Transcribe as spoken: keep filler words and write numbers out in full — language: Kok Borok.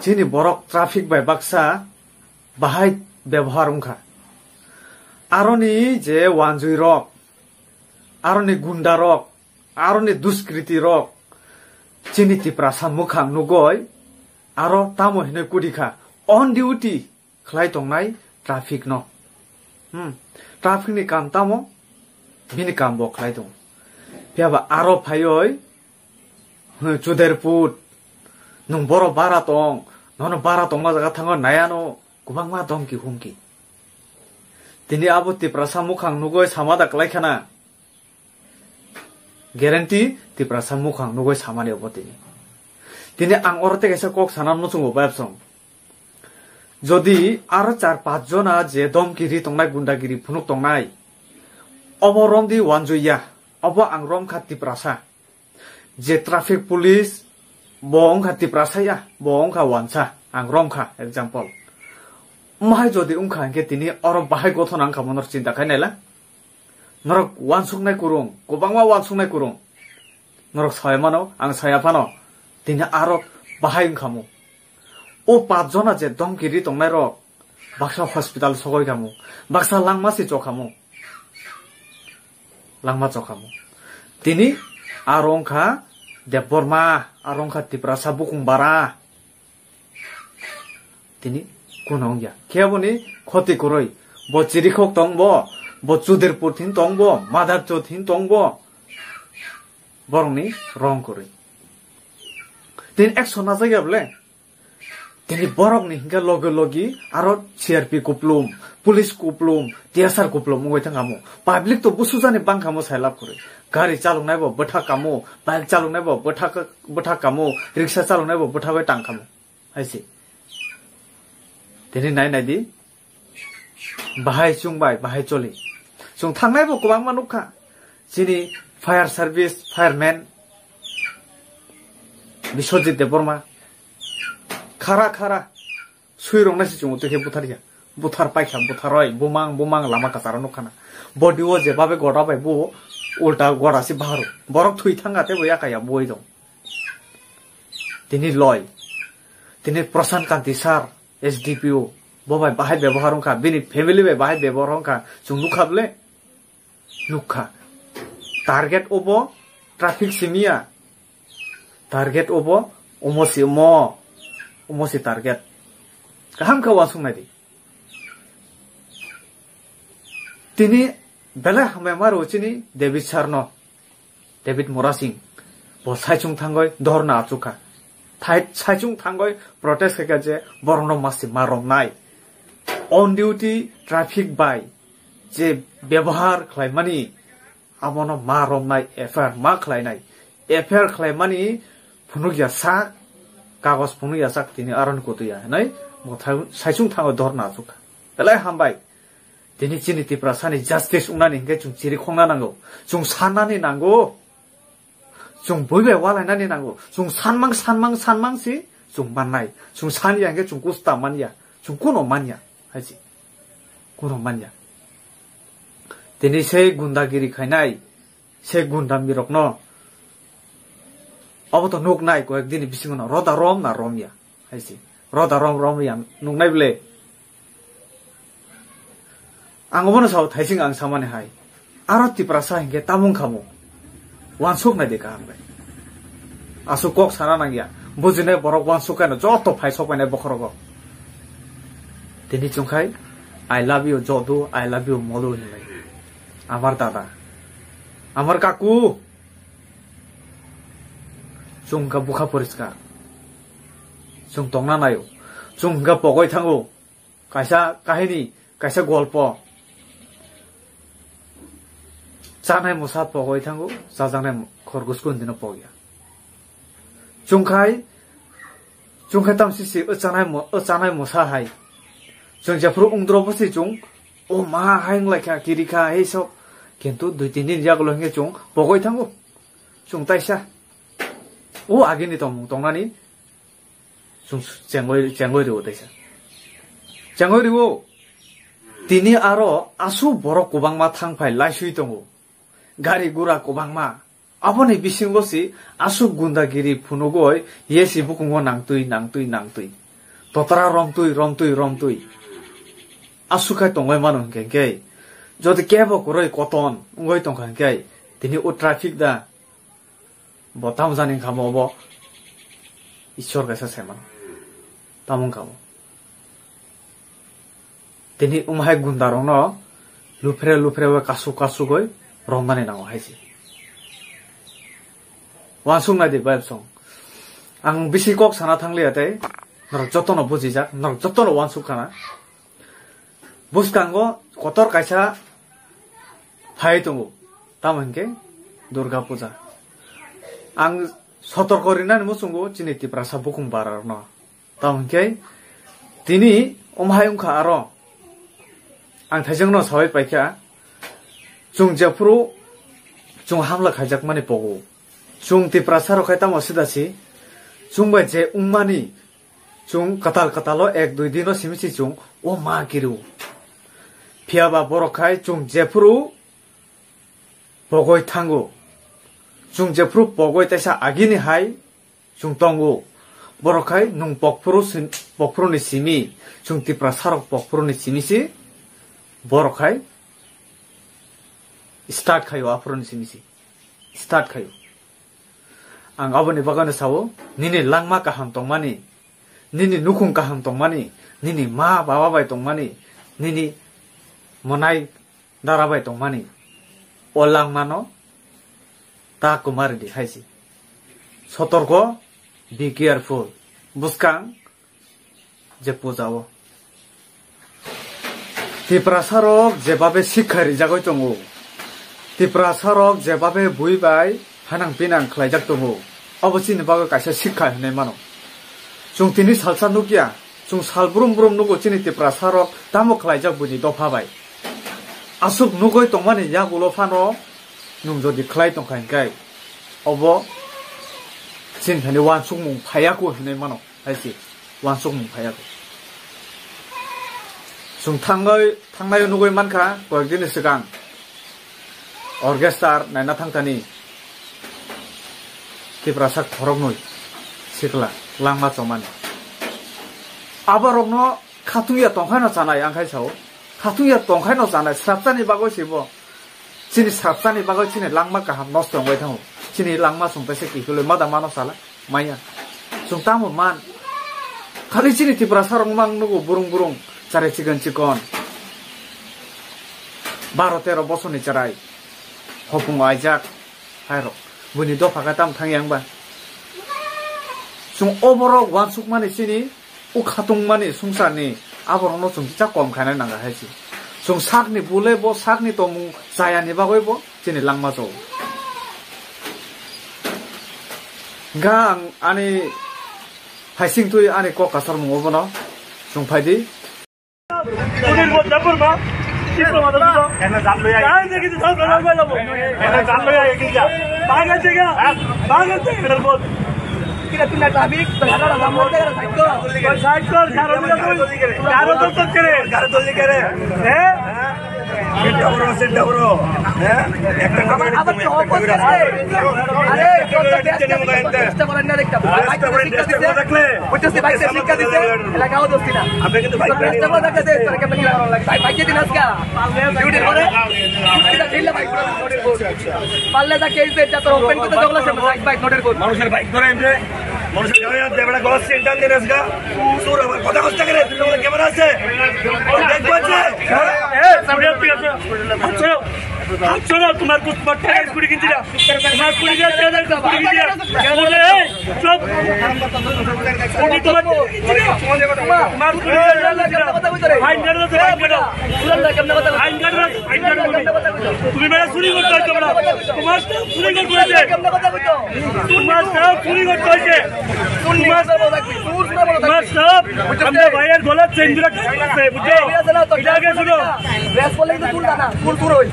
Chini borok traffic bai baksa bahai bebohar wngkha. Aroni je wanjwi rok, aroni gunda rok, aroni duskriti rok, chini Tiprasa mwkhang nugoi aro tamo hinwi kudikha, on duty khlai tongnai traffic no. Hmm. Traffic ni kam tamo? Bini kam bo khlai tongo. Phiya ba aro phaioi, hmm, Chuderput, nwng boro bara tong, nono bara tongma jaga thango nayano kwbangma domki humki. Tini abo Tiprasa mwkhang nugoi sama da klai khana. Guarantee Tiprasa mwkhang nugoi samani obo tini. Tini ang oro tei kaisa kok sana muchungo bayapsong. Jodi aro char pach jona je domki ri tongnai, gundagiri phunuk tongnai, obo romdi wanjui ya, obo ang romkha Tiprasa. Je traffic police bo wngkha Tiprasa ya, bo wngkha wansa, ang romkha example. Mahai jodi wngkha hinkhe tini oro bahai gothona wngkha, monor chinta khai naila. Norok wansuknai kurung, kwbangma wansuknai kurung. Norok saya mano, ang saya phano. Tini aro bahai wngkhamu. O pach jona je domki ri tongnai rok, baksa hospital sogoi khamu, baksa langma se chokhamu, langma chokhamu. Tini aro wngkha Debbarma, aro wngkha Tiprasa bukung bara. Tini kuno wngya. Khe aboni khoti kwrwi. Bo chirikhok tong bo, bo chudirpur thin tong bo, madar chot thin tong bo. Borokni rong kwrwi. Tini action najak ya bole. Tini borokni hinkhe logi logi aro C R P kuplum, police kuplum, T S R kuplum wngwi thangkhamu. Public to busujani bangkhamu sai lab kwrwi. Gari chaloknai bo bwthak kamu, bike chaloknai bo bwthak, bwthak kamu, riksha chaloknai bo bwthagwi tangkhamu. Hai se. Tini nai nai di. Bahai chwng bai, bahai choli. Chwng thangnai bo kwbangma nukha. Chini fire service, fireman, Biswajit Debbarma. Khara, khara. Sui rok nai se chwng twi khe buthar ya. Buthar paikha, buthar oi, bumang, bumang lama kwcharo nukha na. Body o je babe goda bai bo ulta goda se baharo. Borok thwi thanga tei bo yakaya boi dong. Tini loi. Tini Prashant Kanti sir, S D P O. Bo bai bahai bebohar wngkha, bini family bai bahai bebohar wngkha. Chwng nukha bole? Nukha. Target obo traffic simiya. Target obo omo si omo. Omo si target. Kaham khe uansuk nai di. Tini belai hambai ma rw chini David sir no. David Murasing, bo saichung thangoi dhorna achukha. Thai-, saichung thangoi protest khaikha je borokno masi ma romnai. On duty traffic bai je bebohar khlaimani, abono ma romnai, F I R ma khlainai. F I R khlaimani phunukya sak, kagos phunukya sak tini aron kutuya hinwi bo thai-, saichung thangoi dhorna achukha. Belai hambai. Tini chini Tiprasani justice wngnani hinkhe chwng chiri khongna nango. Chwng sannani nango. Chwng bui bai walainani nango. Chwng sanmang, sanmang, sanmang si chwng mannai. Chwng sanya hinkhe chwng kusta manya. Chwng kuno manya. Hai si. Kuno manya. Tini se gundagiri khainai. Se gundam birokno. Abo to nuk nai koyek dini bisingo no roda rom na rom ya. Hai si. Roda rom rom ya nuk nai bole. Ang obono sao thaising ang samani hai. Aro Tiprasa hinkhe tamung khamu. Wansuk nai de kaham bai. Asuk kok sana nang ya. Bujinai borok wansuk kaino joto phai sok painai bokhorogo. Tini chungkhai, "I love you, Jodu, I love you, Molu," hinlai. Amar dada. Amar kaku. Chwng wngkha bwkha poriskar. Chwng tongna naio. Chwng wngkha pogoi thango. Kaisa kahini, kaisa golpo. Chanai mosa pogoi thango, chajaknai mo-, khorgosko hindino pogya. Chwngkhai, chwngkhai tamsisi o chanai mo-, o chanai mosa hai. Chwng jephuru ungdro bwswi chwng, o ma hai wnglaikha, kirikha, hei sok. Kintu dui tin din yagulo hwnkhe chwng pogoi thango. Chwng taisa. O agini tongmung tongnani chwng chengoi, chengoi rwo taisa. Chengoi rwo. Tini aro aswk borok kwbangma thang phai laiswi tongo, gari gura kwbangma. Aboni bisingo si aswk gundagiri phunugwi yesi bukungo nangtwi, nangtwi, nangtwi. Totra romtwi, romtwi, romtwi. Aswk khai tongwi mano hinkhe, hinkhe jodi kebo kwrwi koton wngwi tongkha hinkhe, tini o traffic da? Bo tamo jani wngkha bo, bo Ishwar kaisa se mano. Tamo wngkha bo. Tini umhai gunda rokno luphre luphre o kasuk kasuk oi romnani nango hai se. Wansuk nai di bai song. Ang bisi kok sana thang liya tei norok jotono bujijak, norok jotono wansuk khana. Bwskango kotor kaisa phai tongo, tamo hinkhe Durga Puja. Ang sotorko rinani muchungo chini Tiprasa bukung bara rokno. Tamo hinkhe tini omo hai wngkha aro. Ang thaijwkno sawi paikha, chwng jephuru chwng hamla khaijakmani pogo. Chwng Tiprasa rok khai tamo sida si, chwng bai je wngmani, chwng kwtal kwtalo ek dui dino simi si chwng o ma kiru. Phiya ba borok khai chwng jephuru pogoi thango. Chwng jephuru pogoi taisa agini hai chwng tongo. Borok khai nwng pokphuru sin-, pokphuru ni simi, chwng Tiprasa rok pokphuru ni simi si, borok khai start khaio, aphuru ni simi si start khaio. Ang aboni bagwi no sao, nini langma kaham tongmani, nini nukhung kaham tongmani, nini ma baba bai tongmani, nini monai dara bai tongmani, o langmano ta kwmari di hai se. Sotorko, be careful. Bwskang je puja o. Tiprasa rok jebabe sikha rijagwi tongo. Tiprasa rok jebabe bui bai hanang pinang khlaijak tongo. Obo chini bagwi kaisa sikha hinwi mano. Chwng tini salsa nukya, chwng sal brum brum nugo chini Tiprasa rok tamo khlaijak buini dopha bai. Aswk nugwi tongmani yagulo phano nwng jodi khlai tongkha hinkhe, obo chini thani uansukmung phaiyaku hinwi mano. Hai se uansukmung phaiyaku. Chwng thangwi, thangnai nugwi mankha, koyekdini swkang orchestra naina thangthani Tiprasa khoroknwi sikla langma chomani. Aborokno khatungya tongkhaino chanai, ang khai sao. Khatungya tongkhaino chanai, srapchani bagwi se bo. Chini srapchani bagwi chini langma kaham nosto wngwi thango. Chini langma chwng teisa kiphilwi mada mano sala maya. Chwng tamo man. Khali chini Tiprasa rok mang nugo burung burung, charai chikon chikon. Baro tero bosorni charai. Hopung aijak. Hai rok. Buini dopha khe tamo thang yang ba. Chwng oborok uansukmani chini o khatungmani swngcharni aborokno chwng kisa kom khainai nang hai se. Chwng sakni bule bo sakni tongmung chayani bagwi bo chini langma chao. Ga ang ani phaising twi ani kok kasarmung obono chwng phai di. চেষ্টা করেন না দেখতাম। ভাই, ভাই, শিক্ষা দিছে, এলাকাও দোষ কিনা। আমরা কিন্তু ভাই, ভাই, ভাই, ভাই, ভাই, ভাই, দিন আজকে। ডিউটি করে, ডিউটি করে, ফিল্ডে ভাই, নোটের বোর্ড। পারলে যা কেস দেয়, যা তোর ওপেন করতে জগলা সে ভাই, ভাই, নোটের বোর্ড। মানুষের বাইক ধরে এমনি, মানুষের গাড়ি হাত দেবে না, গলার চেন টান দিয়ে আজকে। তোর আবার কথা কষ্ট করে, তুই আমাদের ক্যামেরা আছে? দেখবো আছে? হ্যাঁ? এ, সামনে ঠিক আছে। আচ্ছা। আটশো না, তোমার কুট-, তোমার টাকা কুড়ি কিনছি না। তোমার কুড়ি হাজার টাকা কুড়ি কিনছি না। কেন রে? এই, চুপ। উনি তোমার, তোমার কুড়ি হাজার টাকা কিনছি না। ফাইন কাটো, ফাইন কাটো। ফাইন কাটো, ফাইন কাটো তুমি। তুমি বেটা চুরি করতে হয়েছে বেটা। তোমার চুরি করতে হয়েছে। তোমার চুরি করতে হয়েছে। তোমার, তোমার সব, আমরা ভাইয়ের গলার চেন ধরে টাইট আছে, বুঝছো? এটা আগে শুনো। ড্রেস পরলে কিন্তু চুল কাটা, চুল চুর হই।